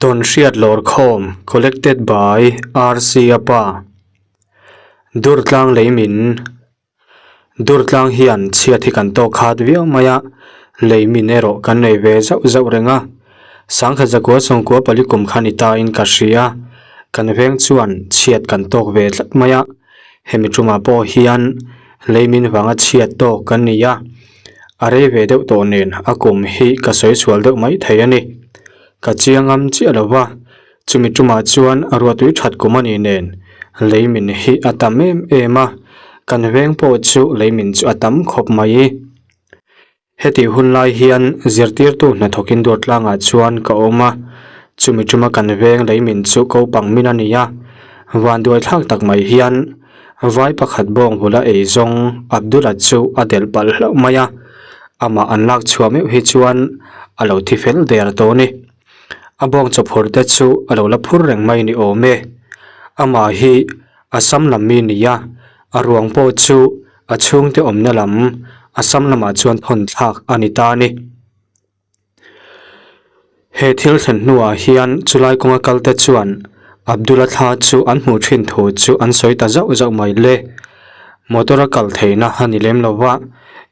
Tawnhriat Lawrkhawm Collected by RC Apa Durtlang lei min Durtlang hian chhiat hi kan tawk khat viau mai a, lei min erawh kan nei ve zauh zauh reng a. Sangkhat zakua sawngkua pali kum kha ni ta in ka hria, kan veng chuan chhiat kan tawk ve tlat mai a, hemi tumah pawh hian lei min vanga chhiat tawk kan ni a, a rei ve deuh tawh nen a kum hi ka sawi sual deuh mai thei a ni. Ka chiang ngam chiah lo va, chumi tumah chuan ruatui that kum a nih nen lei min hi a tam em em a, kan veng pawh chu lei min chu a tam khawp mai. Hetih hun lai hian zirtirtu hnathawkin Duatlangah chuan ka awm a, chumi tuma kan veng lei min chu ko pang min a ni a, vanduai thlak tak mai hian vai pakhat bawng bula ei zawng Abdul-a chu a delh palh hlauh mai a. Amah an lak chhuah meuh hi chuan a lo thi fel der tawh a ni. A bawng chawphur te chu a lo la phur reng mai ni awm e. Amah hi Assam lam mi ni a, a ruang pawh chu a chhungte awmna lam Assam lamah chuan thawn thlak a ni ta a ni. He thil thlen hnuah hian chulai kawnga kalte chuan Abdul-a thla chu an hmuh thin thu chu an sawi ta zauh zauh mai le. Motor a kal theihna a ni lem lo va,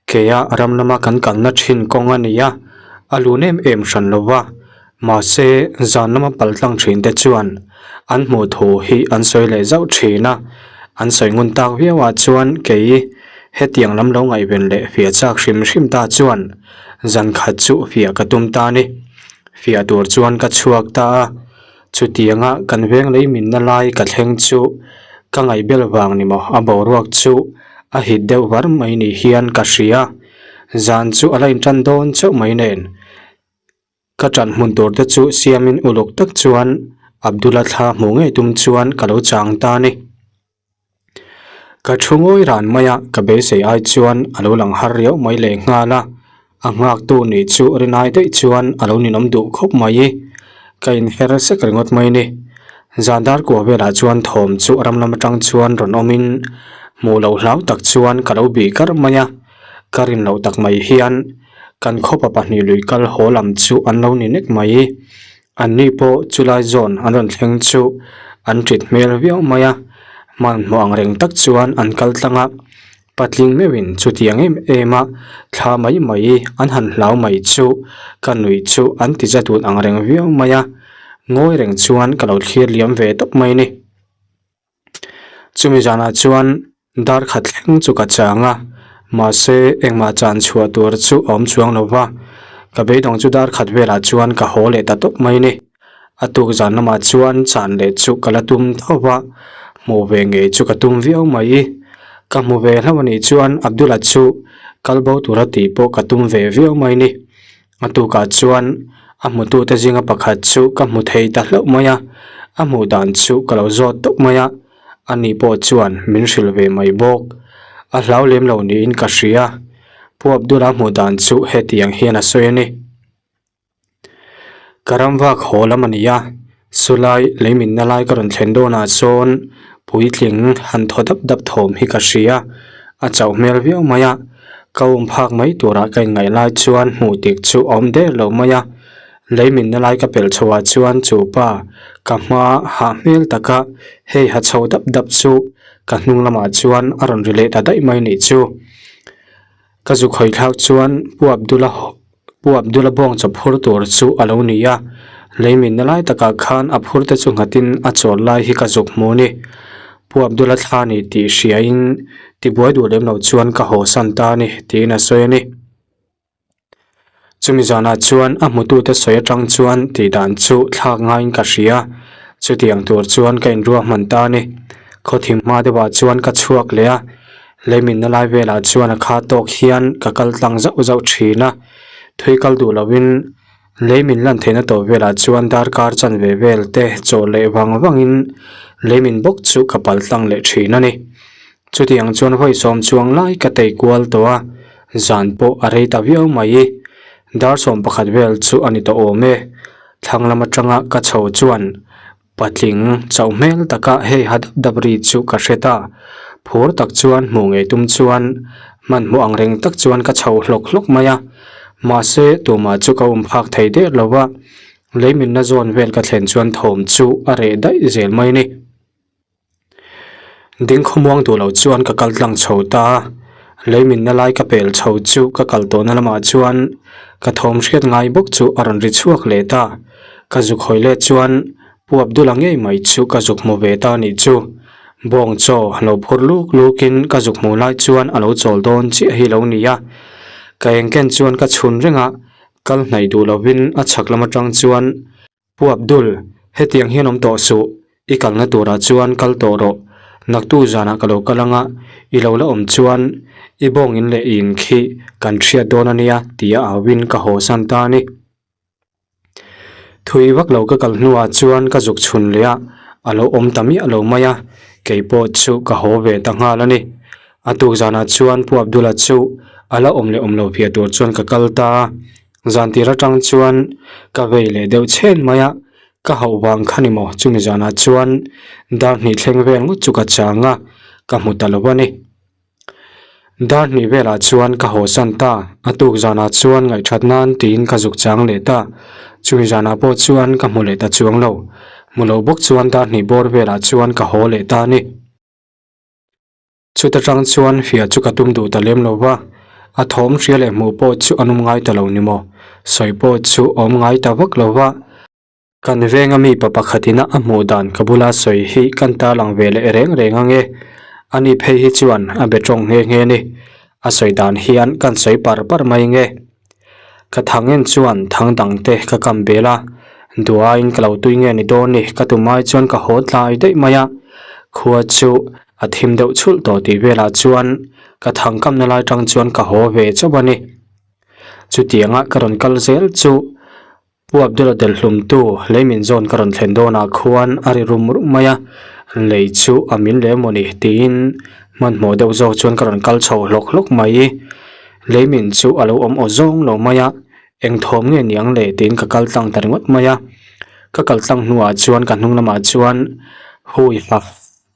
keia ram lama kan kalna thin kawng a ni a, a lun em em hran lo va. Mahse, zan lama pal tlang thin te chuan an hmuh thu hi an sawi leh zauh thin a, an sawi ngun tak viauah chuan kei hetiang lam lo ngaihven leh fiah chak hrim hrim ta chuan Zan khat chu fiah ka tum ta ni. Fiah tur chuan ka chhuak ta a, chutianga kan veng lei minna lai ka thleng chu ka ngaihbel vang ni maw a boruak chu a hit deuh var mai ni hian ka hria. Zan chu a la intan dawn chauh mai nen ka ṭan hmun tur te chu siamin uluk tak chuan Abdul-a thla hmuh ngei tum chuan ka lo chang ta ni. Ka thu ngawi ran mai a, ka beisei ai chuan a lo lang har riau mai leh nghal a, a nghaktu nih chu rinai daih chuan a lo ninawm duh khawp mai. Ka inher sek ringawt mai ni. Zan dar kuah velah chuan thawm chu ram lam atang chuan rawn awmin hmuh loh hlau tak chuan ka lo bih kar mai a, ka rin loh tak mai hian kan khawpa pahnih lui kal haw lam chu an lo ni nek mai. Anni pawh chulai zawn an rawn thleng chu an ṭit hmel viau mai a, hmanhmawh ang reng tak chuan an kal tlang a, patling meuhin chutiang em em a thla mai mai an han hlau mai chu ka nuih chu an ti za dun ang reng viau mai a, ngawi reng chuan ka lo thlir liam ve tawp mai ni. Chumi zanah chuan dar khat thleng chu ka chang a, mahse engmah chan chhuah tur chu a awm chuang lo va, ka beidawng chu dar khat velah chuan ka haw leh ta tawp mai ni. A tuk zan lamah chuan chan leh chu ka la tum tho va, hmuh ve ngei chu ka tum viau mai. Ka hmu ve hlauh a nih chuan Abdul-a chu kal bo tura tih pawh ka tum ve viau mai ni. A tukah chuan a hmutute zinga pakhat chu ka hmu thei ta hlauh mai a, a hmuh dan chu ka lo zawt tawp mai a, ani pawh chuan min hrilh ve mai bawk. A hlau lem lo niin ka hria. Pu Abdul-a hmuh dan chu hetiang hian a sawi a ni. Ka ram vak haw lam a ni a, chulai lei minna lai ka rawn thlen dawnah sawn puitling han thaw dap dap thawm hi ka hria, a chauh hmel viau mai a. Ka um phak mai turah ka inngaih lai chuan hmuh dik chu a awm der lo mai a, lei minna lai ka pelh chhoah chuan chu pa ka hma hah hmel taka hei ha chho dap dap chu ka hnung lamah chuan a rawn ri leh ta daih mai nih chu. Ka zu khawih thlak chuan Pu Abdul-a Pu Abdul-a bawng chaw phur tur chu a lo ni a, lei minna lai takah khan a phur te chu nghatin a chawl lai hi ka zuk hmu a ni. Pu Abdul-a thla ni tih hriain tibuai duh lem lo chuan ka haw san ta a ni tiin a sawi a ni. Chumi zanah chuan a hmutute sawi atang chuan tih dan chu thlak ngaiin ka hria, chutiang tur chuan ka inruahman ta a ni. Khawthim hma deuhah chuan ka chhuak leh a. Leiminna lai velah chuan a kha tawk hian ka kal tlang zauh zauh thin a, thui kal duh lovin leimin lan theihna tawh velah chuan darkar chanve vel te chaw leh vang vangin leimin bawk chu ka pal tlang leh thin a ni. Chutiang chuan vawi sawm chuang lai ka tei kual tawh a, zan pawh a rei ta viau mai. Dar 11 vel chu a ni tawh awm e. Thlang lam atanga ka chho chuan Patling chauh hmel taka hei ha dap dap ri chu ka hre ta. Phur tak chuan hmuh ngei tum chuan hmanhmawh ang reng tak chuan ka chho hlawk hlawk mai a. Mahse tumah chu ka um phak thei der lo va. Lei minna zawn vel ka thlen chuan thawm chu a reh daih zel mai a ni. Ding khawmuang duh lo chuan ka kal tlang chho ta a, lei minna lai ka pel chho chu ka kal tawhna lamah chuan ka thawm hriat ngai bawk chu a rawn ri chhuak leh ta. Ka zuk hawi let chuan Pu Abdul-a ngei mai chu ka zuk hmu ve ta nih chu. Bawng chaw lo phur luk lukin ka zuk hmuh lai chuan a lo chawl dawn chiah hi lo ni a. Ka engken chuan ka chhun reng a, kal hnaih duh lovin a chhak lam atang chuan, Pu Abdul, hetiang hian awm tawh suh, i kalna turah chuan kal tawh rawh. Naktu zanah ka lo kal anga, i lo la awm chuan i bawng in leh i in khi kan hriat dawn a nia tia auin ka haw san ta a ni. Thui vak lo ka kal hnuah chuan ka zuk chhun leh a, a lo awm ta miah lo mai a, kei pawh chu ka haw ve ta nghal a ni. A tuk zanah chuan Pu Abdul-a chu a la awm leh awm lo phiah tur chuan ka kal ta a, zan tir atang chuan ka vei leh deuh chhen mai a, ka hauh vang kha ni maw chumi zanah chuan dar hnih thleng vel ngawt chu ka chang a, ka hmu ta lo a ni. Dar hnih velah chuan ka haw san ta, a tuk zanah chuan ngaihthat nan tiin ka zuk chang leh ta. Chumi zanah pawh chuan ka hmu leh ta chuang lo. Hmu lo bawk chuan dar hnih bawr velah chuan ka haw leh ta a ni. Chuta tang chuan fiah chu ka tum duh ta lem lo va, a thawm hria leh hmuh pawh chu an awm ngai ta lo ni maw? Sawi pawh chu a awm ngai ta vak lo va. Kan venga mi pa pakhatina a hmuh dan ka bula sawi hi kan tarlang ve leh reng reng ang e. Ani phei hi chuan a be tawng nghe nghe ni. A sawi dan hian kan sawi par par mai nge. Ka thang en chuan thang dang te ka kam bel a, duaiin ka lo tui nge ni dawn ni ka tum ai chuan ka haw tlai daih mai a. Khua chu a thim deuh chhulh tawh tih velah chuan ka thang kamna lai tang chuan ka haw ve chauh a ni. Chutianga ka rawn kal zel chu Pu Abdul-a delhlumtu leimin zawn ka rawn thlen dawnah khuan a ri rum rum mai a, lei chu a min leh emaw ni tiin hmanhmawh deuh zawk chuan ka rawn kal chho hlawk hlawk mai. Leimin chu a lo awm aw zawng lo mai a, eng thawm nge niang le tiin ka kal tlang ta ringawt mai a. Ka kal tlang hnuah chuan ka hnung lamah chuan hui ha.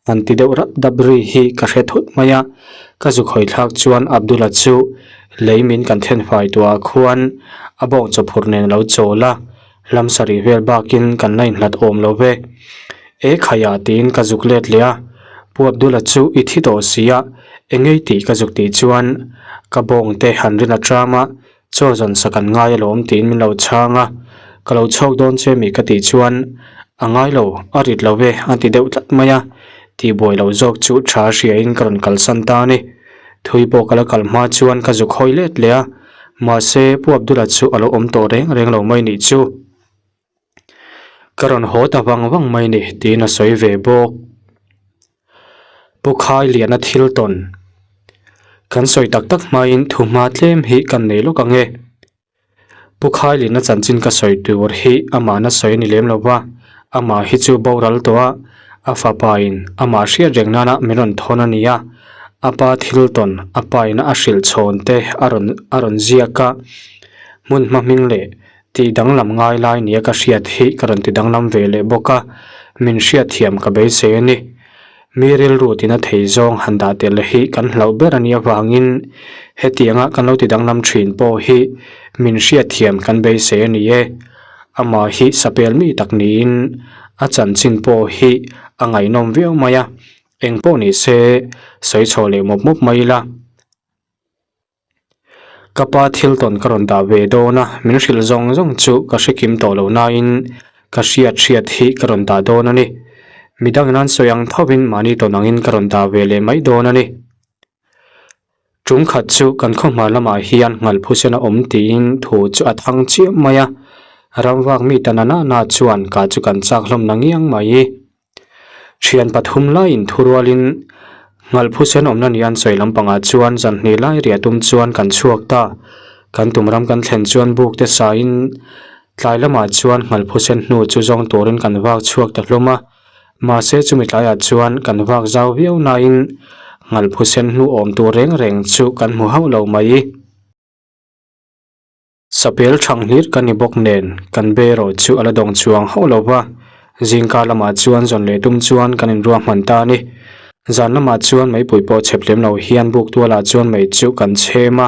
An ti deuh rap dap ri hi ka hre thut mai a, ka zuk hawi thlak chuan Abdul-a chu lei min kan then fai tuah khuan a bawng chawphur nen a lo chawl a, hlam sarih vel bakin kan la inhlat awm lo ve. E khaiah tiin ka zuk let leh a, Pu Abdul-a chu i thi tawh si a, engei tih ka zuk tih chuan ka bawng te han rin a tram a, Chaw zawn sak an ngai alawm tiin min lo chhang a, ka lo chhawk dawn che mi ka tih chuan a ngai lo, a rit lo ve a ti deuh tlat mai a, tihbuai lo zawk chu tha hriain ka rawn kalsan ta a ni. Thui pawh ka la kal hma chuan ka zuk hawi let leh a, mahse Pu Abdul-a chu a lo awm tawh reng reng lo mai nih chu. Ka rawn haw ta vang vang mai ni tiin a sawi ve bawk. Pu Khai Liana thil tawn. Kan sawi tak tak hmain thu hma tlem hi kan nei lawk ang e. Pu Khai Liana chanchin ka sawi tur hi amahna sawi a ni lem lo va, amah hi chu boral tawh a, a fapain amah hriat reng nana min rawn thawn a ni a, a pa thil tawn a paina a hrilh chhawn te a rawn a rawn ziak a, hmun hma hming leh Tih danglam ngai lai nia ka hriat hi ka rawn ti danglam ve leh bawk a, min hriatthiam ka beisei a ni. Mi rilru tina thei zawng han dah tel hi kan hlauh ber a nih avangin hetianga kan lo ti danglam thin pawh hi min hriatthiam kan beisei a ni e. Amah hi sapel mi tak niin a chanchin pawh hi a ngaihnawm viau mai a, eng pawh ni se sawi chhuah leh mawp mawp mai ila. Ka pa thil tawn ka rawn dah ve dawn a, min hrilh zawng zawng chu ka hre kim tawh lo nain ka hriat hriat hi ka rawn dah dawn a ni. Midangin an sawi ang thovin mahni tawn angin ka rawn dah ve leh mai dawn a ni. Tum khat chu kan khaw hma lamah hian nghalphusen a awm tiin thu chu a thang chiam mai a, ramvak mi ta na na chuan ka chu kan chak hlawm na ngiang mai. Thian pathum laiin thu rualin Nghalphusen awmna ni an sawi lampangah chuan zanhnih lai riah tum chuan kan chhuak ta. Kan tum ram kan thlen chuan buk te sain tlai lamah chuan Nghalphusen hnu chu zawng turin kan vak chhuak ta hlawm a. Mahse chumi tlaiah chuan kan vak zau viau nain Nghalphusen hnu awm tur reng reng chu kan hmu hauh lo mai. Sapel thang hlir ka ni bawk nen kan be erawh chu a la dawng chuang hauh lo va, zingkar lamah chuan zawn leh tum chuan kan inruahman ta a ni. Zan lamah chuan meipui pawh chep lem lo hian buk tualah chuan mei chu kan chhem a,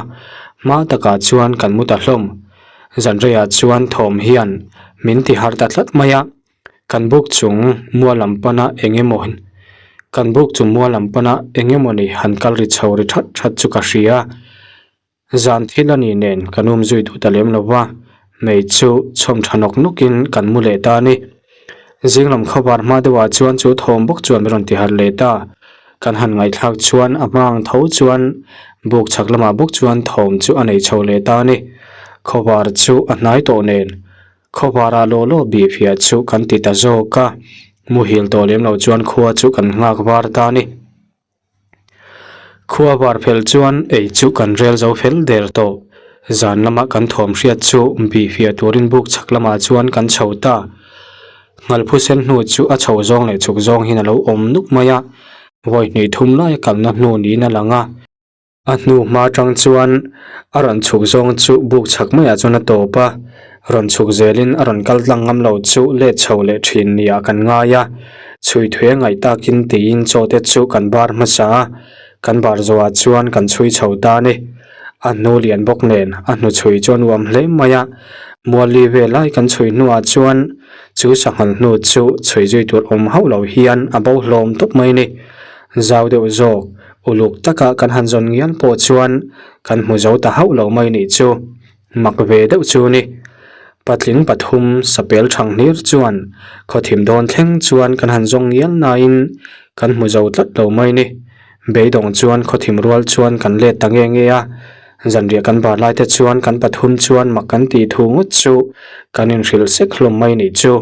hma takah chuan kan mu ta hlawm. Zan reiah chuan thawm hian Min ti harh ta tlat mai a, kan buk chung mual lam pana eng emaw kan buk chung mual lam pana eng emaw ni han kal ri chho ri that that chu ka hria. Zan thil a nih nen kan um zui duh ta lem lo va, mei chu chhawm tha nawk nawkin kan mu leh ta a ni. Zing lam khawvar hma deuhah chuan chu thawm bawk chuan min rawn ti harh leh ta. Kan han ngaihthlak chuan a hma ang tho chuan buk chhak lamah bawk chuan thawm chu a nei chho leh ta a ni. Khawvar chu a hnai tawh nen khawvarah law law bih fiah chu kan ti ta zawk a, muhil tawh lem lo chuan khua chu kan nghak var ta a ni. Khua var fel chuan ei chu kan rel zo fel der tawh. Zan lama kan thawm hriat chu bih fiah turin buk chhak lamah chuan kan chho ta. Nghalphu sen hnu chu a chho zawng leh chhuk zawng hian a lo awm nuk mai a, vawi hnih thum laia kalna hnu niin a lang a. A hnu hma atang chuan a rawn chhuk zawng chu buk chhak maiah chuan a tawp a, rawn chhuk zelin a rawn kal tlang ngam lo chu let chho leh thin niah kan ngai a, chhui thui a ngaih takin tiin chaw te chu kan bar hmasa a, kan bar zawhah chuan kan chhui chho ta a ni. A hnu lian bawk nen a hnu chhui chu a nuam hle mai a, muali vel lai kan chhui hnuah chuan chu sanghal hnu chu chhui zui tur awm hauh lo hian a bo hlawm tawp mai a ni. Zau deuh zawk Uluk taka kan han zawn ngial pawh chuan kan hmu zo ta hauh lo mai nih chu mak ve deuh chu ni. Patling pathum sapel thang hlir chuan khawthim dawn thleng chuan kan han zawng ngial nain kan hmu zo tlat lo mai ni. Beidawng chuan khawthim rual chuan kan let ta nge nge a, zanriah kan bar lai te chuan kan pathum chuan mak kan tih thu ngawt chu kan inhrilh sek hlawm mai nih chu.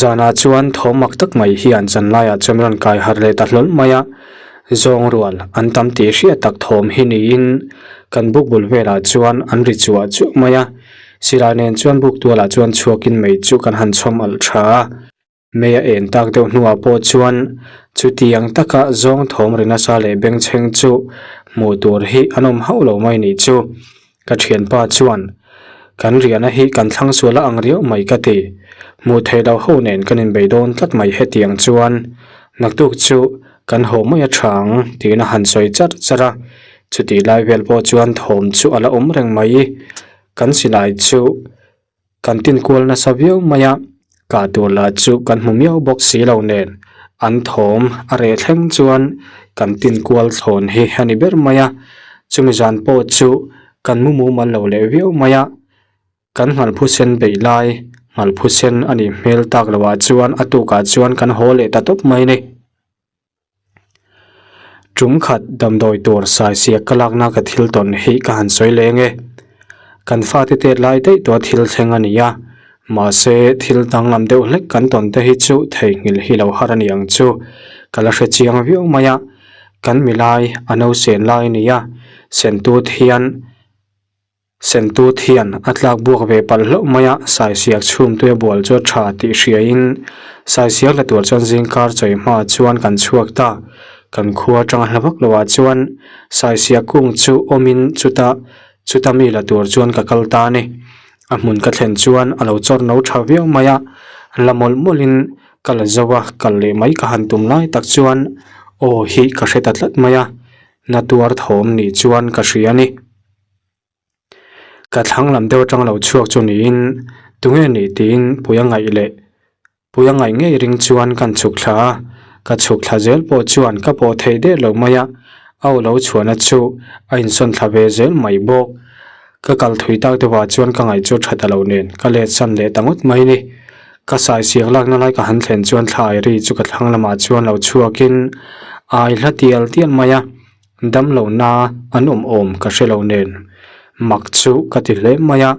Zanah chuan thawm mak tak mai hian zanlaiah chuan rawn kai harh leh ta hlawl mai a, zawng rual an tam tih hriat tak thawm hi niin kan buk bul velah chuan an ri chuah chuah mai a, silai nen chuan buk tualah chuan chhuakin mei chu kan han chhawm alh tha a, mei a en tak deuh hnuah pawh chuan chutiang taka zawng thawm ri nasa leh bengchheng chu hmuh tur hi an awm hauh lo mai nih chu. Ka thianpa chuan, Kan riahna hi kan thlang sual a ang riau mai ka ti. Hmuh theih loh ho nen kan inbei dawn tlat mai hetiang chuan naktuk chu kan haw mai a tha ang tiin a han sawi char char a. Chutih lai vel pawh chuan thawm chu a la awm reng mai. Kan silai chu Kan tin kual nasa viau mai a, kah tur lah chu kan hmu miau bawk si lo nen an thawm a reh thleng chuan kan tin kual thlawn hi a ni ber mai a, chumi zan pawh chu kan mu mumal lo leh viau mai a, kan nghalphu sen beih lai nghalphu sen a nih hmel tak loh ah chuan a tukah chuan kan haw leh ta tawp mai a ni. Tum khat damdawi tur saisiak ka lakna ka thil tawn hi ka han sawi leng e. Kan fate tet lai daih tawh a thil thleng a ni a, mahse thil danglam deuh hlek kan tawn te hi chu theihnghilh hi lo har a ni ang chu ka la hre chiang viau mai a, kan milai a no sen lai a ni a, sentut hian. Sentut hian a tlak buak ve palh hlauh mai a, saisiak chhumtui a bual chu a tha tih hriain saisiak la tur chuan zingkar chawi hmaah chuan kan chhuak ta. Kan khua atanga hla vak loah chuan saisiak kung chu awmin chuta chuta mi la tur chuan ka kal ta a ni. A hmun ka thlen chuan a lo chawr no tha viau mai a, la mawlh mawlhin ka la zo a, kal leh mai ka han tum lai tak chuan aw hi ka hre ta tlat mai a, na tuar thawm nih chuan ka hria a ni. Ka thlang lam deuh atang lo chhuak chu niin tunge nih tiin pui a ngaih leh pui a ngaih ngei ring chuan kan chhuk thla a, ka chhuk thla zel pawh chuan ka pawh thei der lo mai a, a aw lo chhuahna chu a insawn thla ve zel mai bawk. Ka kal thui tak deuhah chuan ka ngaih chu a tha ta lo nen ka let san leh ta ngawt mai ni. Ka saisiak lakna lai ka han thlen chuan thla ai ri chu ka thlang lamah chuan lo chhuakin a ai hla tial tial mai a. Damlohna an awm awm ka hre lo nen mak chu ka ti hle mai a,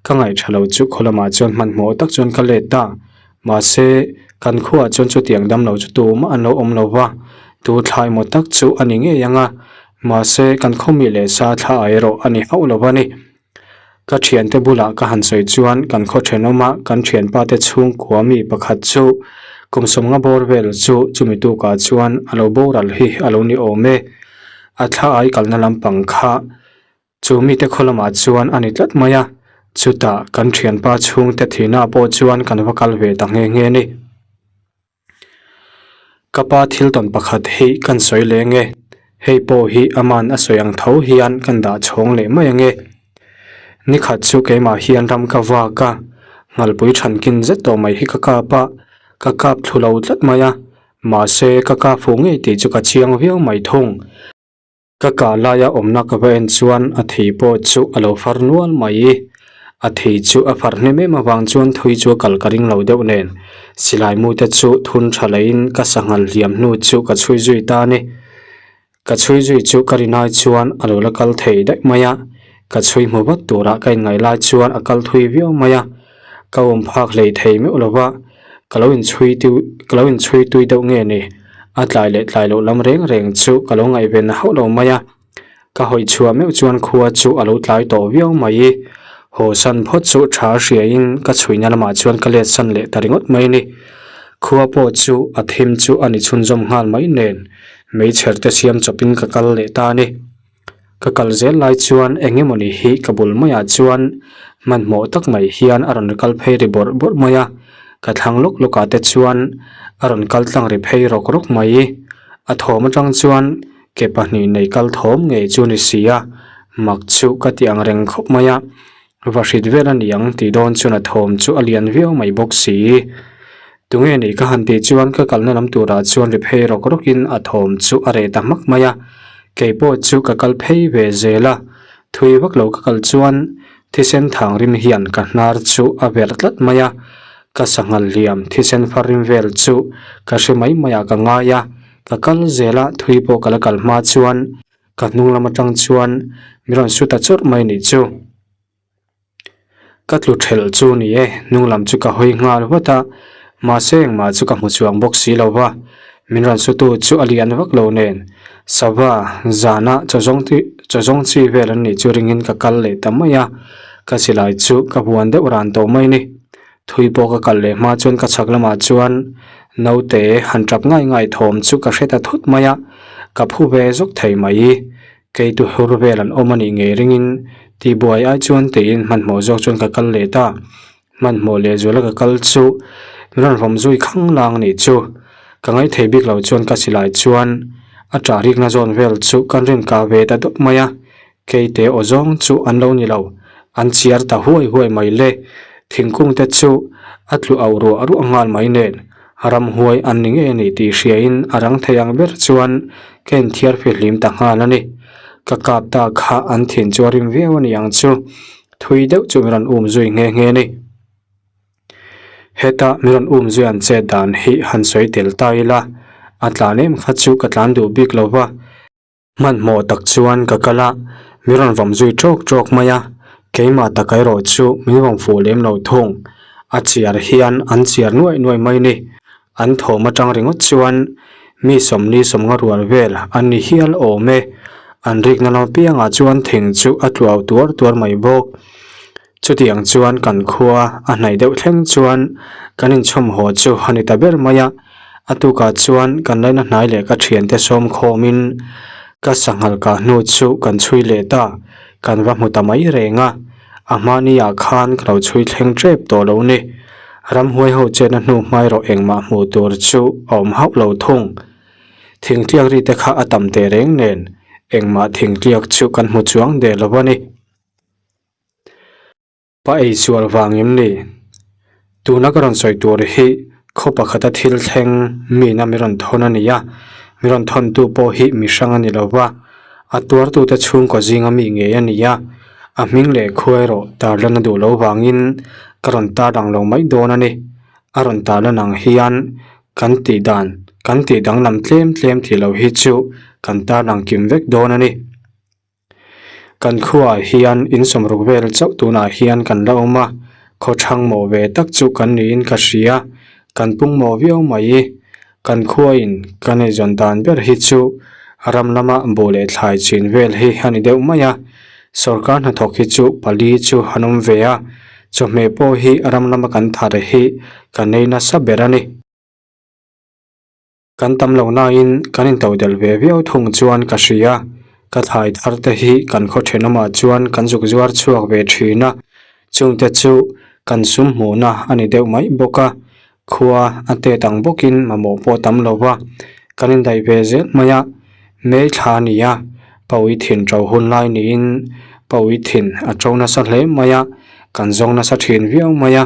ka ngaihṭha lo chu khaw lamah chuan hmanhmawh tak chuan ka let a, mahse kan khuaah chuan chutiang damlo chu tumah an lo awm lo va, tu thlai maw tak chu a ni ngei ang a, mahse kan khawmi leh sa thla erawh a ni hauh lo va ni. Ka thiante bulah ka han sawi chuan kan khaw thenawma kan thianpa te chhungkua mi pakhat chu kum sawmnga bawr vel chu chumi tukah chuan a lo boral hi a lo ni awm e. A thla ai kalna lampang kha chu mite khaw lamah chuan a ni tlat mai a, chutah kan thianpa chhungte thihna pawh chuan kan va kal ve ta nghe nghe a ni. Ka pa thil tawn pakhat hi kan sawi leh nge, hei pawh hi aman a sawi ang tho hian kan dah chhawng leh mai ange. Nikhat chu keimah hian ram ka vak a, nghalpui thankin zet tawh mai hi ka kap a, ka kap thlu lo tlat mai a, mahse ka kap fuh ngei tih chu ka chiang viau mai thung. Ka kah laia awmna ka va en chuan a thei pawh chu a lo far nual mai. A thei chu a far hnem em avang chuan thui chu a kal ka ring lo deuh nen. Silai mu te chu thun tha leiin ka sanghal hliam hnu chu ka chhui zui ta a ni. Ka chhui zui chu ka rinai chuan a lo la kal thei daih mai a, ka chhui hmu vat turah ka inngaih lai chuan a kal thui viau mai a, ka awm phak hlei thei meuh lo va, ka lo inchhui tui ka lo inchhui tui deuh nge ni? A tlai leh tlai loh lam reng reng chu ka lo ngaihven hauh lo mai a, ka hawi chhuah meuh chuan khua chu a lo tlai tawh viau mai. Haw san phawt chu tha hriain ka chhuina lamah chuan ka let san leh ta ringawt mai a ni. Khua pawh chu a thim chu a ni chhunzawm nghal mai nen. Meichher te siam chawpin ka kal leh ta a ni. Ka kal zel lai chuan eng emawni hi ka bul maiah chuan hmanhmawh tak mai hian a rawn kal phei ri bawrh bawrh mai a, ka thlang lawk lawkah te chuan a rawn kal tlang ri phei rawk rawk mai. A thawm atang chuan ke pahnih nei kal thawm ngei chu ni si a, mak chu ka ti ang reng khawp mai a. Va hrit vel a ni ang tih dawn chuan a thawm chu a lian viau mai bawk si. Tunge nih ka han tih chuan ka kalna lam turah chuan ri phei rawk rawkin a thawm chu a reh ta hmak mai a. Kei pawh chu ka kal phei ve zel a, thui vak lo ka kal chuan thisen thang rim hian ka hnar chu a verh tlat mai a. Ka sanghal hliam thisen far rim vel chu ka hre mai maiah ka ngai a, ka kal zel a, thui pawh ka la kal hma chuan Ka hnung lam atang chuan mi rawn su ta chawrh mai nih chu. Ka tlu thelh chu ni e, hnung lam chu ka hawi nghal vat a, mahse engmah chu ka hmu chuang bawk si lo va, min rawn sutu chu a lian vak lo nen sava zana chaw zawng ti chaw zawng chi vel an nih chu ringin ka kal leh ta mai a, ka silai chu ka buan deuh ran tawh mai ni. Thui pawh ka kal leh hma chuan ka chhak lamah chuan naute han tap ngai ngai thawm chu ka hre ta thut mai a, ka phu ve zawk thei mai. Keitu hur vel an awm a nih ngei ringin tihbuai ai chuan tiin hmanhmawh zawk chuan ka kal leh ta. Hmanhmawh lehzuala ka kal chu min rawn vawm zui khang lang a nih chu. Ka ngaithei bik lo chuan ka silai chuan a ṭah rikna zawn vel chu kan rin kah ve ta dawp mai a, Keite aw zawng chu an lo ni lo, an chiar ta huai huai mai le. Thingkung te chu a tlu auh ruah ruah nghal mai nen, ramhuai an ni ngei a ni tih hriain a rang thei ang ber chuan ka inthiar fihlim ta nghal a ni. Ka kap ta kha an thin chu a rim viau a ni ang chu, thui deuh chu min rawn um zui nghe nghe a ni. Heta min rawn um zui an chet dan hi han sawi tel ta ila, a tlan em kha chu ka tlan duh bik lo va. Hmanhmawh tak chuan ka kal a, min rawn vawm zui ṭawk ṭawk mai a, keimah tak erawh chu min vawm fuh lem lo thung. A chiar hian an chiar nuaih nuaih mai ni. An thawm aṭang ringawt chuan mi sawmli sawmnga rual vel an ni hial awm e. An rikna lam apiangah chuan thing chu a tluau tuar tuar mai bawk. Chutiang chuan kan khua a hnaih deuh thleng chuan kan inchhawm haw chu a ni ta ber mai a, a tukah chuan kan laina hnai leh ka thiante sawm khawmin ka sanghal kah hnu chu kan chhui leh ta, kan va hmu ta mai reng a, a hmani ah khan ka lo chhui thleng tep tawh lo ni. Ramhuai ho chetna hnu hmai rawh engmah hmuh tur chu a awm hauh lo thung. Thingtliak ri te kha a tam teh reng nen engmah thingtliak chu kan hmu chuang der lo a ni. Pa ei sual vang em ni? Tuna ka rawn sawi tur hi khaw pakhata thil thleng mina mi rawn thawn a ni a, mi rawn thawntu pawh hi mi hrang a ni lo va, a tuartute chhungkaw zinga mi ngei a ni a, a hming leh khua erawh tarlan a duh lo vangin ka rawn tarlang lo mai dawn a ni. A rawn tarlan ang hian kan tih dan kan tih danglam tlem tlem tih loh hi chu kan tarlang kim vek dawn a ni. Kan khuaah hian in sawmruk vel chauh tunah hian kan la awm a, khaw thang mawh ve tak chu kan niin ka hria, kan pung mawh viau mai. Kan khuain kan eizawn dan ber hi chu ram lama buh leh thlai chin vel hi a ni deuh mai a, sawrkar hnathawk hi chu pali chu an awm ve a, chawhmeh pawh hi ram lama kan thar hi kan ei nasa ber a ni. Kan tam lo nain kan intodelh ve viau thung chuan ka hria. Ka thlai thar te hi kan khaw thenawmah chuan kan zuk zuar chhuak ve thin a, chungte chu kan sum hmuhna a ni deuh mai bawk a, khua a tet ang bawkin mamawh pawh tam lo va, kan indaih ve zel mai a, May thla a ni a, pawi thin ṭo hun lai niin. Pawi thin a to nasa hle mai a, kan zawng nasa thin viau mai a.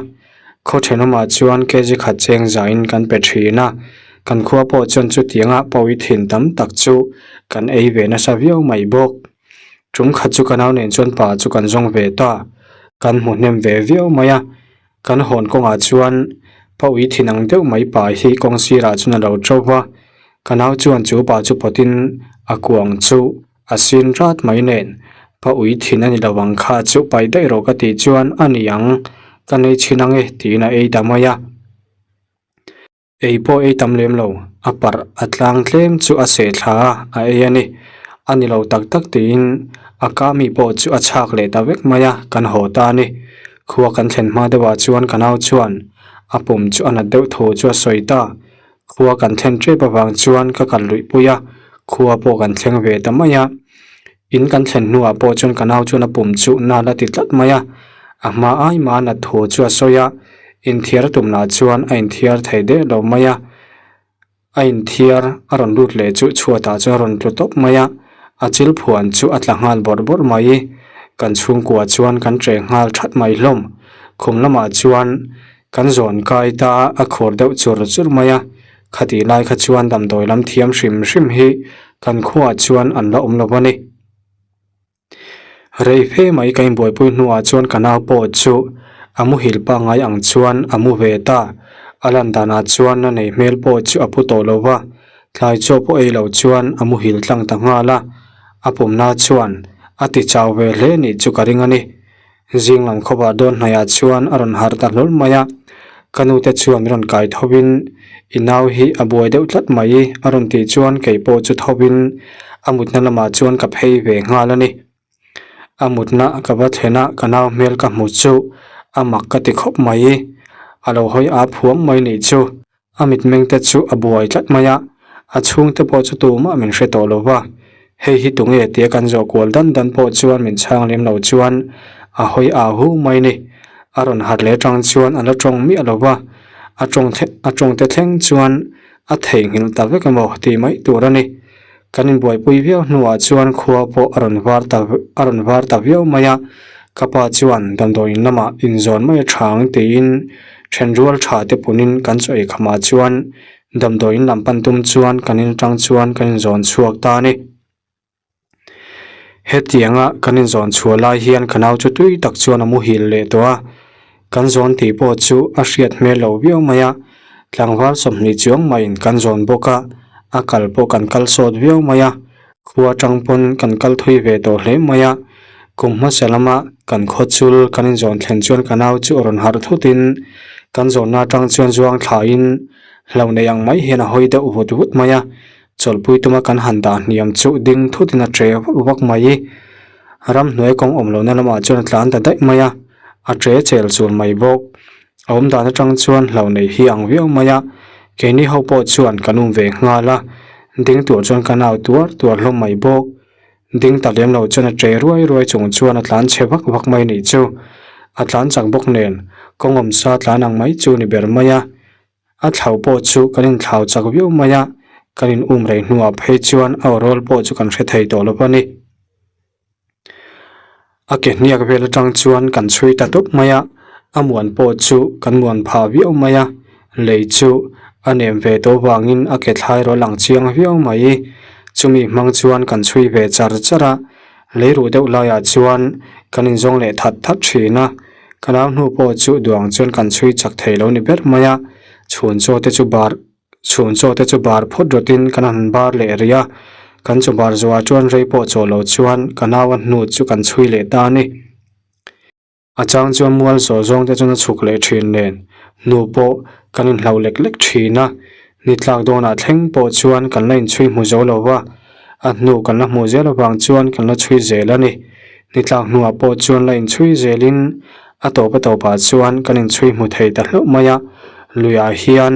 Khaw thenawmah chuan kg khat cheng zain kan pe thin a, kan khua pawh chuan chutianga pawi thin tam tak chu kan ei ve nasa viau mai bawk. Tum khat chu ka nau nen chuan pa chu kan zawng ve ta, kan hmu hnem ve viau mai a. Kan hawn kawngah chuan pa ui thin ang deuh mai pa hi kawng sirah chuan a lo to va, ka nau chuan chu pa chu pawtin a kuang chu a sin rat mai nen pa ui thin a ni lo ang kha chu pai daih rawh ka tih chuan a ni ang ka nei chhin ang e tiin a ei ta mai a. Ei pawh ei tam lem lo, a parh a tlang tlem chu a seh thla a, a ei a ni. A ni lo tak tak tiin a ka mi pawh chu a chhak leh ta vek mai a, kan haw ta a ni. Khua kan thlen hma deuhah chuan ka nau chuan a pum chu a nat deuh thu chu a sawi ta. Khua kan thlen tep avang chuan ka kal luih pui a, khua pawh kan thleng ve ta mai a. In kan thlen hnuah pawh chuan ka nau chuan a pum chu nal a ti tlat mai a, a hma ai mah a nat thu chu a sawi a, inthiar a tum lah chuan a inthiar thei deuh lo mai a, a inthiar a rawn lut leh chu chhuatah chuan a rawn tlu tawp mai a, a chil phuan chu a tla nghal bawrh bawrh mai, kan chhungkua chuan kan ṭeh nghal that mai hlawm, khum lamah chuan kan zawn kai ta a khur deuh chur chur mai a. Khatih lai kha chuan damdawi lam thiam hrim hrim hi kan khuaah chuan an la awm lo a ni. Rei fe mai ka inbuaipui hnuah chuan ka nau pawh chu a muhil pangngai ang chuan a mu ve ta. A lan danah chuan na nei hmel pawh chu a pu tawh lo va, tlai chaw pawh ei lo chuan a muhil tlang ta nghal a. A pumna chuan a ti chau ve hle nih chu ka ring a ni. Zing lam khawpah dawn hnaihah chuan a rawn harh ta hlawl mai a, ka nute chuan min rawn kai thovin i nau hi a buai deuh tlat mai a rawn tih chuan kei pawh chu thovin a mutna lamah chuan ka phei ve nghal a ni. A mutna ka va thlen a ka nau hmel ka hmu chu a mak ka ti khawp mai, a lo hawi ap huam mai nih chu. A mitmeng te chu a buai tlat mai a, a chhungte pawh chu tumah min hre tawh lo va, hei hi tunge tia kan zawh kual dan dan pawh chuan min chhang lem lo chuan a hawi au hu mai ni. A rawn harh leh atang chuan a la tawng miah lo va, a tawng a tawng te thleng chuan a theihnghilh ta vek emaw tih mai tur a ni. Kan inbuaipui viau hnuah chuan khua pawh a rawn var ta a rawn var ta viau mai a, ka pa chuan damdawi in lamah inzawn mai a tha ang tiin thenrual tha te punin kan chaw ei khamah chuan damdawi in lam pan tum chuan kan in atang chuan kan inzawn chhuak ta a ni. Hetianga kan inzawn chhuah lai hian ka nau chu tui tak chuan a muhil leh tawh a, kan zawn tih pawh chu a hriat hmel lo viau mai a, tlangval 20 chuang maiin kan zawn bawk a, a kal pawh kan kal sawt viau mai a, khua atang pawn kan kal thui ve tawh hle mai a, kum hmasa lama kan khaw chul kan inzawn thlen chuan ka nau chu a rawn harh thutin kan zawnna atang chuan zuang thlaiin hlo nei ang mai hian a hawi deuh vut vut mai a. Chawlhpui tuma kan han dah hniam chu ding thutin a ṭe vak vak mai. Ramhnuai kawng awm lohna lamah chuan a tlan ta daih mai a, a ṭe chel chul mai bawk. A awm dan atang chuan hlo nei hi ang viau mai a, keini ho pawh chuan kan um ve nghal a, ding tur chuan kan au tuar tuar hlawm mai bawk. Ding ta lem lo chuan a ṭe ruai ruai chung chuan a tlan chhe vak vak mai nih chu. A tlan chak bawk nen kawng awmsa tlan ang mai chu ni ber mai a. A thlau pawh chu kan inthlau chak viau mai a, kan in um rei hnuah phei chuan a awrawl pawh chu kan hre thei tawh lo a ni. A ke hniak vel atang chuan kan chhui ta tawp mai a, a muan pawh chu kan muan phah viau mai a, lei chu a nem ve tawh vangin a ke thlai rawl ang chiang viau mai. Chumi hmang chuan kan chhui ve char char a, lei ruh deuh laiah chuan kan inzawng leh that that thin a. Ka nau hnu pawh chu duang chuan kan chhui chak thei lo ni ber mai a, chhun chaw te chu bar chhun chaw te chu bar phawt rawtin kan han bar leh rih a, kan chaw bar zawhah chuan rei pawh chaw lo chuan ka nau a hnu chu kan chhui leh ta a ni. A chang chuan mual zawh zawng te chuan a chhuk leh thin nen hnu pawh kan inhlau lek lek thin a, ni tlak dawnah thleng pawh chuan kan la inchhui hmu zo lo va. A hnu kan la hmuh zel avang chuan kan la chhui zel a ni. Ni tlak hnuah pawh chuan la inchhui zelin a tawp a tawpah chuan kan inchhui hmu thei ta hlauh mai a. Luiah hian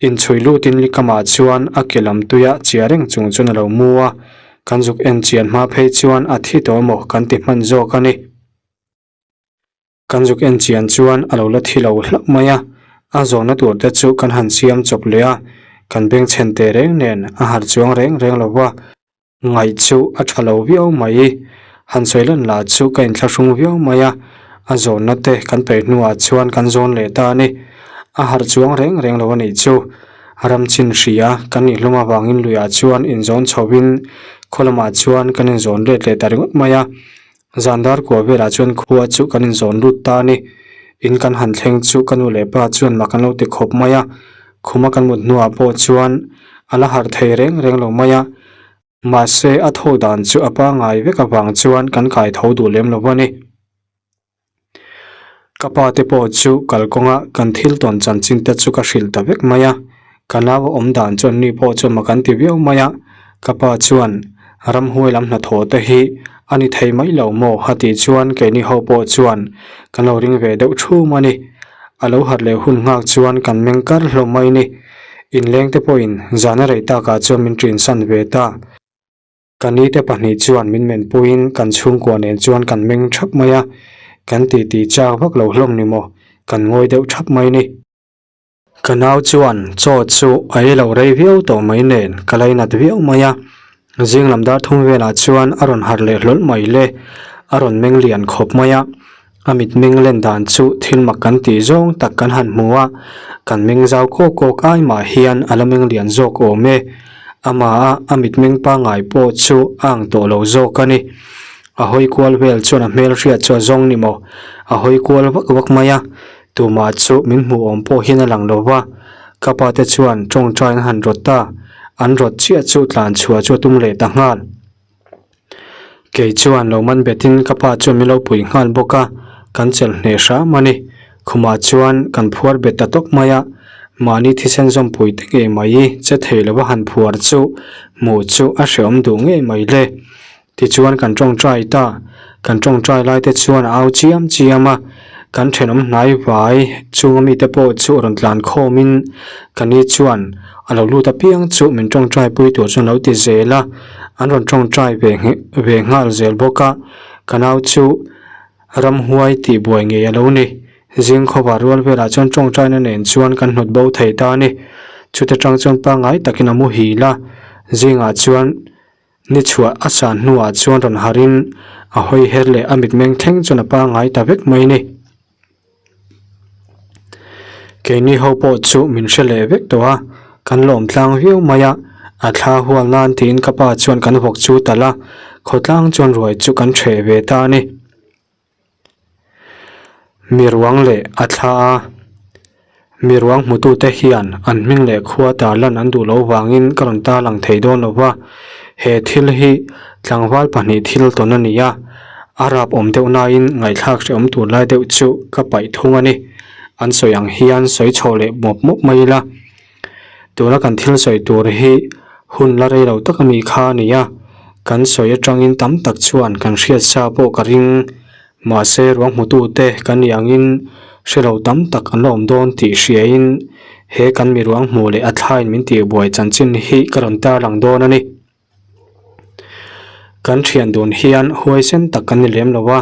inchhui lutin likamah chuan a ke lam tuia chia reng chung chuan a lo mu a. Kan zuk en chian hma phei chuan a thi tawh emaw kan ti hman zawk a ni. Kan zuk en chian chuan a lo la thi lo hlauh mai a, a zawhna tur te chu kan han siam chawp leh a, kan bengchhen teh reng nen a harh chuang reng reng lo va, ngaih chu a tha lo viau mai. Han sawi lan lah chu ka inthlahrung viau mai a, a zawnna te kan peih hnuah chuan kan zawn leh ta a ni. A harh chuang reng reng lo a nih chu. Ram chin hria kan inhlawm avangin luiah chuan inzawn chhoin khaw lamah chuan kan inzawn let leh ta ringawt mai a. Zan dar kua velah chuan khua chu kan inzawn lut ta a ni. In kan han thleng chu ka nu leh pa chuan mak an lo ti khawp mai a. Khuma kan mut hnuah pawh chuan a la harh thei reng reng lo mai a. Mahse, a tho dan chu a pangngai vek avang chuan kan kai tho duh lem lo a ni. Ka pa te pawh chu kalkawnga kan thil tawn chanchin te chu ka hrilh ta vek mai a, ka nau a awm dan chuan ni pawh chuan mak an ti viau mai a, ka pa chuan ramhuai lam hnathawh te hi a ni thei mai lo maw a tih chuan keini ho pawh chuan kan lo ring ve deuh thum a ni. A lo harh leh hun nghak chuan kan meng kar hlawm mai a ni. Inleng te pawhin zana rei takah chuan min ṭinsan ve ta. Ka ni te pahnih chuan min menpuiin kan chhungkua nen chuan kan meng ṭhap mai a, kan titi chak vak lo hlawm ni maw, kan ngawi deuh ṭhap mai ni. Ka nau chuan chaw chu a ei lo rei viau tawh mai nen ka lainat viau mai a, zing lam dar thum velah chuan a rawn harh leh hlawl mai le, a rawn meng lian khawp mai a. A mitmeng len dan chu thil mak kan tih zawng tak kan han hmu a, kan meng zau kawk kawk ai mah hian a la meng lian zawk awm e. Amaha a mitmeng pangngai pawh chu a ang tawh lo zawk a ni. A hawi kual vel chuan a hmel hriat chu a zawng ni maw? A hawi kual vak vak mai a, tumah chu min hmuh awm pawh hian a lang lo va. Ka pa te chuan tawngtai an han rawt ta, an rawt chiah chu tlan chhuah chu a tum leh ta nghal. Kei chuan lo man betin ka pa chuan min lo pui nghal bawk a, kan chelh hneh hram a ni. Khumah chuan kan phuar bet ta tawp mai a, mahni thisen zawmpui te ngei mai i che thei lova han phuar chu hmuh chu a hrehawm duh ngei mai le. Tichuan kan tawngtai ta, kan tawngtai lai te chuan a au chiam chiam a, kan thenawm hnai vai chunga mite pawh chu rawn tlan khawmin ka ni chuan a lo lut apiang chu min tawngtai pui tur chuan lo ti zel a. An rawn tawngtai ve ve nghal zel bawk a, ka nau chu ramhuai tih buai ngei a lo ni. Zing khawva rual velah chuan tawngtaina nen chuan kan hnawt bo thei ta a ni. Chuta tang chuan pangngai takin a muhil a, zingah chuan ni chhuah a san hnuah chuan rawn harhin a hawi her leh a mitmeng thleng chuan a pangngai ta vek mai a ni. Keini ho pawh chu min hre leh vek tawh a, kan lawm tlang viau mai a, a thla hual nan tiin ka pa chuan kan vawk chu talh a, khawtlang chuan ruai chu kan hreh ve ta a ni. Mi ruang leh a thla a, mi ruang hmutute hian an hming leh khua tarlan an duh loh vangin ka rawn tarlang thei dawn lo va, he thil hi tlangval pahnih thil tawn a ni a. A rap awm deuh naiin ngaihthlak hrehawm tur lai deuh chu ka paih thung a ni. An sawi ang hian sawi chho leh mawp mawp mai ila. Tuna kan thil sawi tur hi hun la rei lo tak a mi kha a ni a, kan sawi atangin tam tak chuan kan hriat sa pawh ka ring. Mahse ruang hmutute kan nih angin hre lo tam tak an la awm dawn tih hriain he kan mi ruang hmuh leh a thlain min tihbuai chanchin hi ka rawn tarlang dawn a ni. Kan thian dun hian huaisen tak kan ni lem lo a,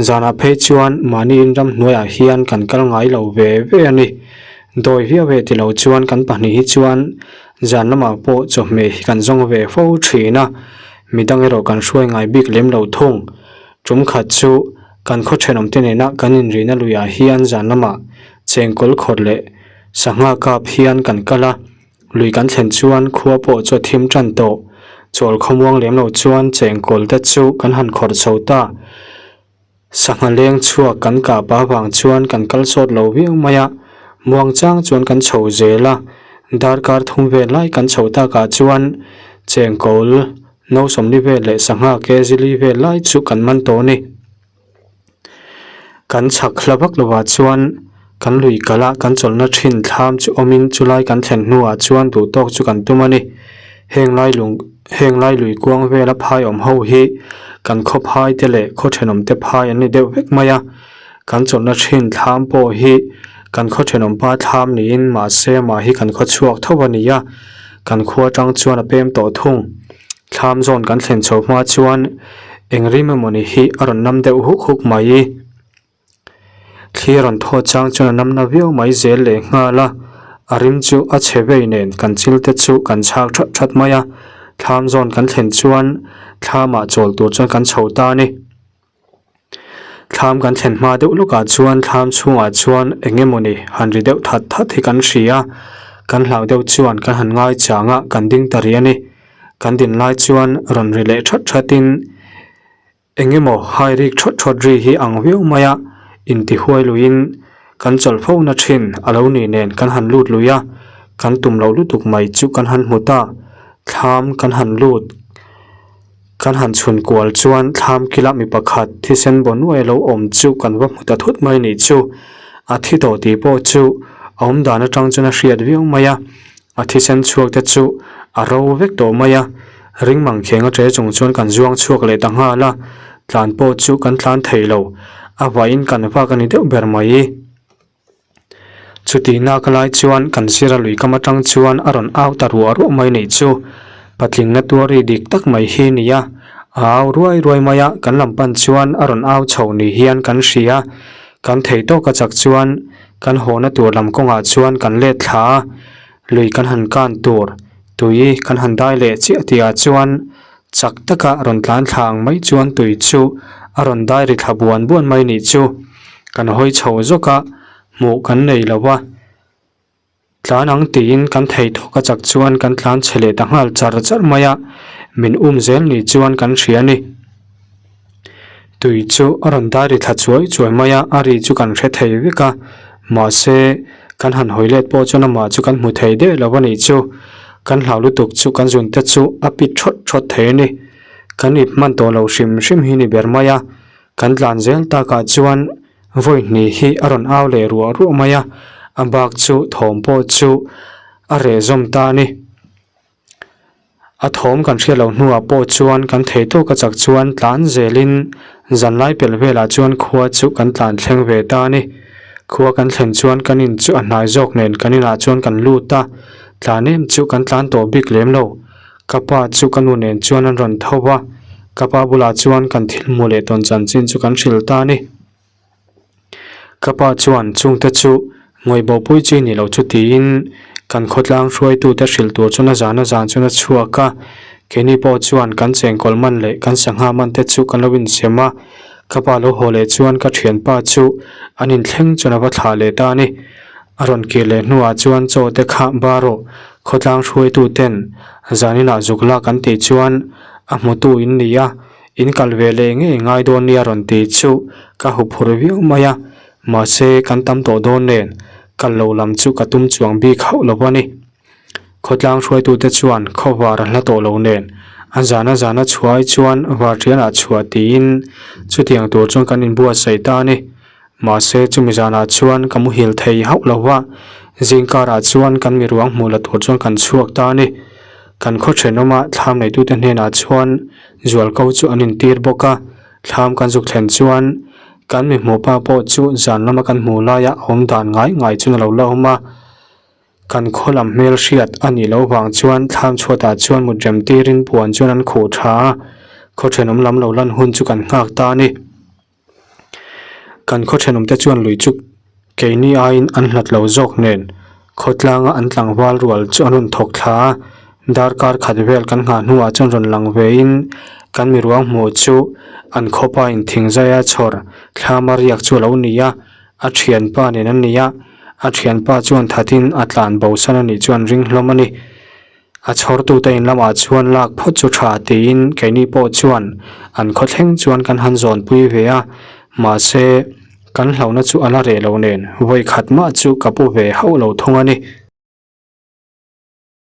zanah phei chuan mahni in ramhnuaiah hian kan kal ngai lo ve ve a ni. Dawi viau e ti lo chuan kan pahnih hi chuan zan lamah pawh chawhmeh hi kan zawng ve fo thin a, midang erawh kan hruai ngai bik lem lo thung. Tum khat chu kan khaw thenawmte nena kan inrihna luiah hian zan lamah chengkawl khawrh leh sangha kap hian kan kal a. Lui kan thlen chuan khua pawh chu a thim tan tawh. Chawl khawmuang lem lo chuan chengkawl te chu kan han khawrh chho ta. Sangha leng chhuak kan kah pah vang chuan kan kal sawt lo viau mai a, muang chang chuan kan chho zel a. Darkar thum vel lai kan chho takah chuan chengkawl no sawmli vel leh sangha kg li vel lai chu kan man tawh a ni. Kan chhak hla vak lovah chuan kan lui kalh a kan chawlhna thin thlam chu awmin chulai kan thlen hnuah chuan duh tawk chu kan tum a ni. Heng lai lung heng lai lui kuang vela phai awm ho hi kan khaw phai te leh khaw thenawm te phai an ni deuh vek mai a. Kan chawlhna thin thlam pawh hi kan khaw thenawm pa thlam niin mahse amah hi kan khaw chhuak tho a ni a, kan khua atang chuan a pem tawh thung. Thlam zawn kan thlen chho hma chuan eng rim emawni hi a rawn nam deuh huk huk mai. Thli a rawn thaw chang chuan a nam na viau mai zel leh nghal a, a rim chu a chhe vei nen kan chil te chu kan chhak that that mai a. Thlam zawn kan thlen chuan Thlamah chawl tur chuan kan chho ta a ni. Thlam kan thlen hma deuh lawkah chuan thlam chhungah chuan eng emawni han ri deuh that that hi kan hria a, kan hlau deuh chuan kan han ngai chang a, kan ding ta rih a ni. Kan din lai chuan rawn ri leh that that in eng emaw hai rik thawt thawt ri hi ang viau mai a, intihuai luiin kan chawlh fo na thin a lo ni nen kan han lut lui a, kan tum loh lutuk mai chu kan han hmu ta, thlam kan han lut. Kan han chhun kual chuan thlam kila mi pakhat thisen baw nuai lo awm chu kan va hmu ta thut mai nih chu. A thi tawh tih pawh chu a awm dan atang chuan a hriat viau mai a, a thisen chhuak te chu a ro vek tawh mai a. Ring mang kheng a che chung chuan kan zuang chhuak leh ta nghal a, tlan pawh chu kan tlan thei lo, a vaiin kan vak a ni deuh ber mai. Chutih nak lai chuan kan sira lui kam atang chuan a rawn au ta ruah ruah mai neih chu patling na tuari dik tak mai hi a ni a, a au ruai ruai mai a, kan lam pan chuan a rawn au chho ni hian kan hria, kan thei tawk a chak chuan kan hawhna tur lam kawngah chuan kan let thla a, lui kan han kan tur tui kan han dai leh chiah tihah chuan chak taka rawn tlan thla ang mai chuan tui chu a rawn dai ri thla buan buan mai nih chu. Kan hawi chho zawk a, hmuh kan nei lo va, tlan ang tiin kan thei thawk a chak chuan kan tlan chhe leh ta nghal char char mai a, min um zel ni chuan kan hria a ni. Tui chu a rawn dai ri thla chuai chuai mai a, a ri chu kan hre thei vek a, mahse kan han hawi let pawh chuan amah chu kan hmu thei der lo a nih chu. Kan hlau lutuk chu kan zun te chu a pit thawt thawt thei a ni. Kan ip hman tawh lo hrim hrim hi ni ber mai a, Kan tlan zel takah chuan vawi hnih hi a rawn au leh ruah ruah mai a, a bak chu thawm pawh chu a reh zawm ta a ni. A thawm kan hriat loh hnuah pawh chuan kan thei tawk a chak chuan tlan zelin zanlai pelh velah chuan khua chu kan tlan thleng ve ta a ni. Khua kan thlen chuan kan in chu a hnai zawk nen kan inah chuan kan lut a, tlan em chu kan tlan tawh bik lem lo. Ka pa chu ka nu nen chuan an rawn tho va, ka pa bulah chuan kan thil hmuh leh tawn chanchin chu kan hrilh ta a ni. Ka pa chuan chungte chu ngawih bopui chi ni loh chu tiin kan khawtlang hruaitute hrilh tur chuan a zan a zan chuan a chhuak a, keini pawh chuan kan chengkawl man leh kan sangha man te chu kan lo insem a, ka pa lo haw leh chuan ka thianpa chu an inthleng chuan a va thlah leh ta a ni. A rawn kir leh hnuah chuan chaw te kha bar rawh, khawtlang hruaitu ten zaninah zuk lak an tih chuan a hmutu in ni a, in kal ve leh ngei ngai dawn nia rawn ti chu ka huphur viau mai a, mahse kan tam tawh dawn nen kal lo lam chu ka tum chuang bik hauh lo a ni. Khawtlang hruaitute chuan khawvar a hla tawh lo nen a zana zana chhuai chuan varṭianah chhuah tiin chutiang tur chuan kan inbuatsaih ta a ni. Mahse chumi zanah chuan ka muhil thei hauh lo va, zingkarah chuan kan miruang hmuh la tur chuan kan chhuak ta a ni. Kan khaw thenawma thlam neitute hnenah chuan zualko chu an intir bawk a, thlam kan zuk thlen chuan kan mi hmuh pa pawh chu zan lama kan hmuh laia a awm dan ngai ngai chuan a lo la awm a. Kan khaw lam hmel hriat a nih loh vang chuan thlam chhuatah chuan mut rem tirin puan chuan an khuh tha a, khaw thenawm lam lo lan hun chu kan nghak ta a ni. Kan khaw thenawmte chuan lui chu keini aiin an hlat lo zawk nen khawtlanga an tlangval rual chu an rawn thawk thla a, darkar khat vel kan nghah hnuah chuan rawn lang vein kan miruang hmuh chu an khawpa in thingzaia chhawr thlama riak chu a lo ni a, a thianpa nen an ni a, a thianpa chuan thatin a tlan bosan a nih chuan ring hlawm a ni. A chhawrtute in lamah chuan lak phawt chu tha tiin keini pawh chuan an khawthleng chuan kan han zawnpui ve a, mahse kan hlauhna chu a la reh lo nen vawi khat mah chu ka pu ve hauh lo thung a ni.